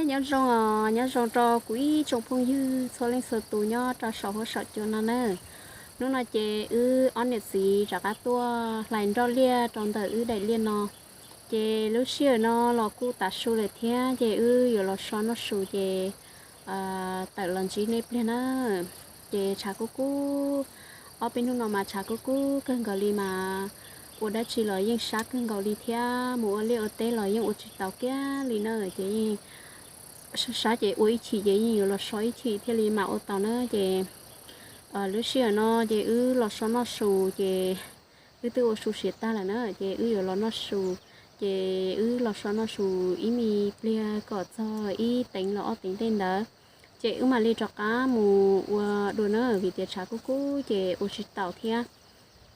Nyob zoo os, nyob zoo rau kuv ib tsoom phooj ywg txhua leej txhua tus nyob rau saum huab saum cua no na. Hnub no ces wb ob niam txiv rov qab tuaj hlais nroj liaj rau ntawm wb daim liaj no. Ces lub sij hawm no los kuj tav su lawm thiab ces wb yuav los so noj su ces tawm los ntsib nej pliag na. Ces tshav kub kub, ob peb hnub no mas tshav kub kub kawg nkaus li mas ua dab tsi los yeej sab kawg nkaus li thiab mus ua liaj ua teb los yeej ua tsis tau kiag li na. Ces yeej sab sab ces ua ib chim ces yeej yuav los so ib chim thiaj li mam ua tau na. Ces lub sij hawm no ces wb los so noj su ces wb twb ua su siav tag lawm na ces wb yuav los noj su. Ces wb los so noj su ib me pliag kom txog ib teev los ob teev tej ntawd ces wb mam li rov qab mus ua dua na vim tias tshav kub kub ces ua tsis taus thiab.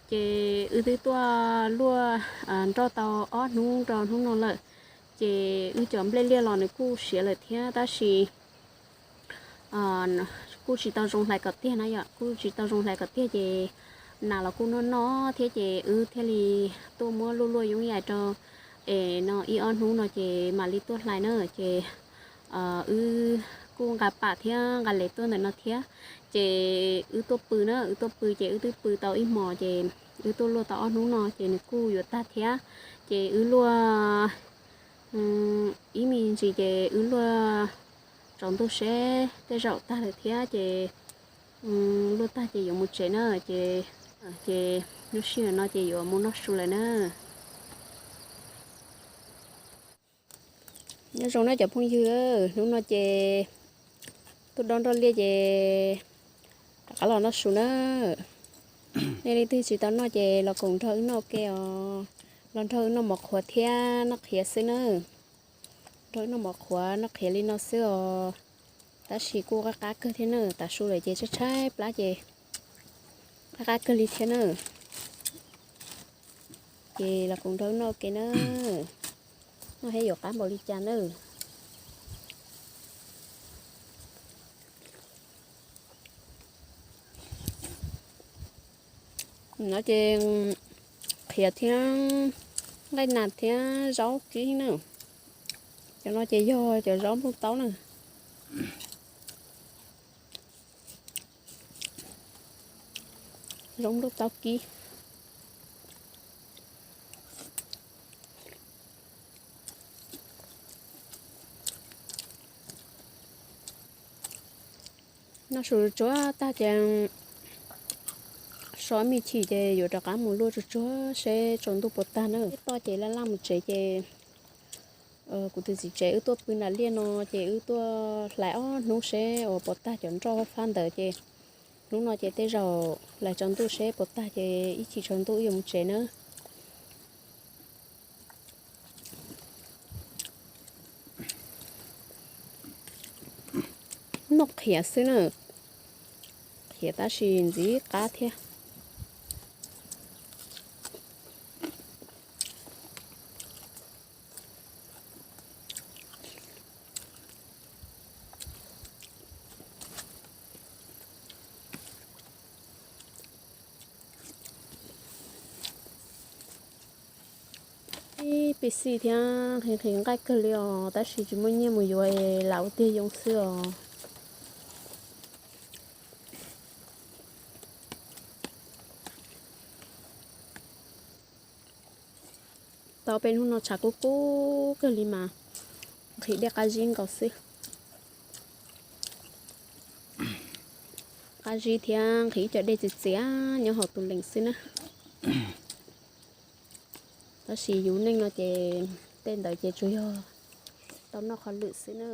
Ces wb twb tuaj luaj nroj tau ob hnub rau hnub no lawm. Ces wb cov nplej liaj los nws kuj siav lawm thiab tab sis kuj tsis tau zoo hlais kom tiag na yom, kuj tsis tau zoo hlais kom tiag ces nas los kuj noj noj thiab ces wb thiaj li tuaj muab luaj luaj yoov yaim rau es no ib ob hnub no ces mam li tuaj hlais na. Ces wb kuj nqa pam thiab nqa lev tuaj ntawm no thiab. Ces wb tuaj pw na, wb tuaj pw ces wb twb pw tau ib hmos ces wb tuaj luaj tau ob hnub no ces nws kuj yuav tag thiab. Ces wb luaj ib me ntsis ces wb luaj tsaus ntuj seb tej zaum tag lawm thiab ces luaj tag ces yuav mus tsev na. Ces, ces lub sij hawm no ces yuav mus noj su lawm na. Nyob zoo na cov phooj ywg, hnub no ces tuaj dob nroj liaj ces rov qab los noj su na. Nej leej twg tsis tau noj ces los koom nrog wb noj ua ke os. Los nrog wb noj mov qhuav thiab noj qhiav xwb na. Nrog wb noj mov qhuav noj qhiav li no xwb os. Tab sis kuj qab qab kawg thiab na, tav su lawm ces tshaib tshaib plab ces qab qab kawg li thiab na. Ces los koom nrog wb noj ua ke na, noj thiab yuav qab npaum li cas na. No ces qhiav thiab nqaij nas thiab zaub kib na. Cov no ces yog cov zaub nplooj taub na. Zaub nplooj taub kib. Noj su tsuag tag ces so me chim ces yuav rov qab mus luaj tsuag tsuag seb tsaus ntuj puas tag na. Toj ces laj laj mus tsev ces kuv tus txiv tsev wb tuaj pw nram liaj no ces wb tuaj hlais ob hnub seb uas puas tag cov nroj fab ntawd ces hnub no ces tej zaum hlais tsaus ntuj seb puas tag ces ib chim tsaus ntuj wb yuav mus tsev na. Noj qhiav xwb na, qhiav tab sis ntxim qab thiab. Ib pis xij thiab nqhis nqhis nqaij kawg li os, tab sis tsis muaj nyiaj mus yuav es lam ua tiag yoo xwb os. Tau peb hnub no tshav kub kub kawg li mas nqhis dej qab zib nkaus xwb. Qab zib thiab nqhis ib co dej txias txias nyob hauv tus lees xwb na. Tab sis yus neej no ces tej ntawd ces tsuas yog tau noj qhov lwm xwb na.